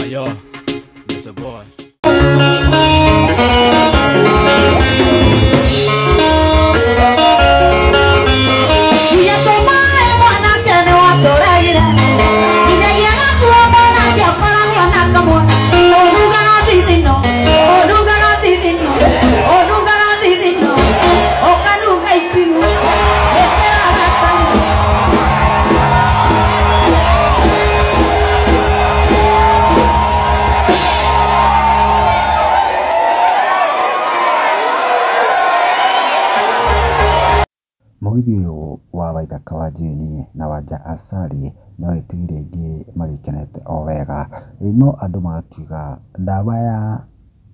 Ayo, it's a boy. Mũgithi ũyũ wa Waithaka wa Jane na Wanja Asali no wĩtigire aingĩ magĩkenete o wega, no andũ magakiuga ndawa ya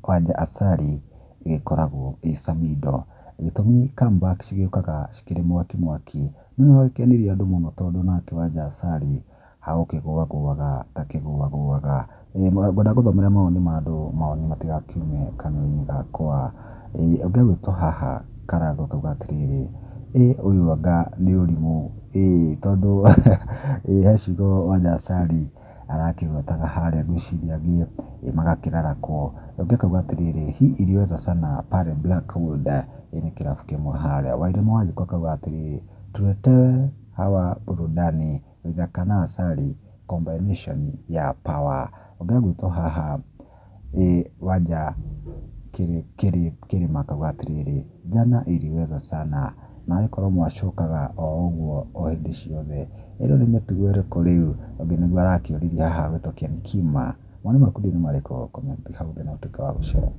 Wanja Asali ĩgĩkoragwo ĩ Samido. Gĩtũmi comeback cigĩũkaga cikĩrĩ mwaki mwaki, no nĩ wagĩkenirie andũ mũno tondũ nake Wanja Asali hagũkĩgũagũaga takĩgũagũaga. Ngwenda gũthomera mawoni ma andũ, mawoni matigakiume kanua-inĩ gakwa. Ũngĩ agwĩtwo haha Karangũ akauga atĩrĩrĩ, ĩ ũyũ anga nĩ ũrimũ, ĩ tondũ he ciugo Wanja Asali arakĩgwetaga harĩa ngwĩciria angĩ magakĩrarakwo. Ũngĩ akauga atĩrĩrĩ, hii iliweza sana pale Blackwood, nĩ kĩrabu kĩmwe harĩa. Wairimu Wanjikũ akauga atĩrĩrĩ, tuletewe hawa burudani, Waithaka na Asali combination ya power. Ũngĩ agwĩtwo haha Wanja Kĩrĩma akauga atĩrĩrĩ, jana iliweza sana, nawe korwo mwacokaga o ũguo o hĩndĩ ciothe, ĩno nĩ mĩtugo ĩrĩkũ rĩu? Ũngĩ nĩguo arakĩũririe haha agwĩtwo Ken Kima. Mawoni maku nĩ marĩkũ? Comment hau thĩ na ũtuĩke wa gũshare.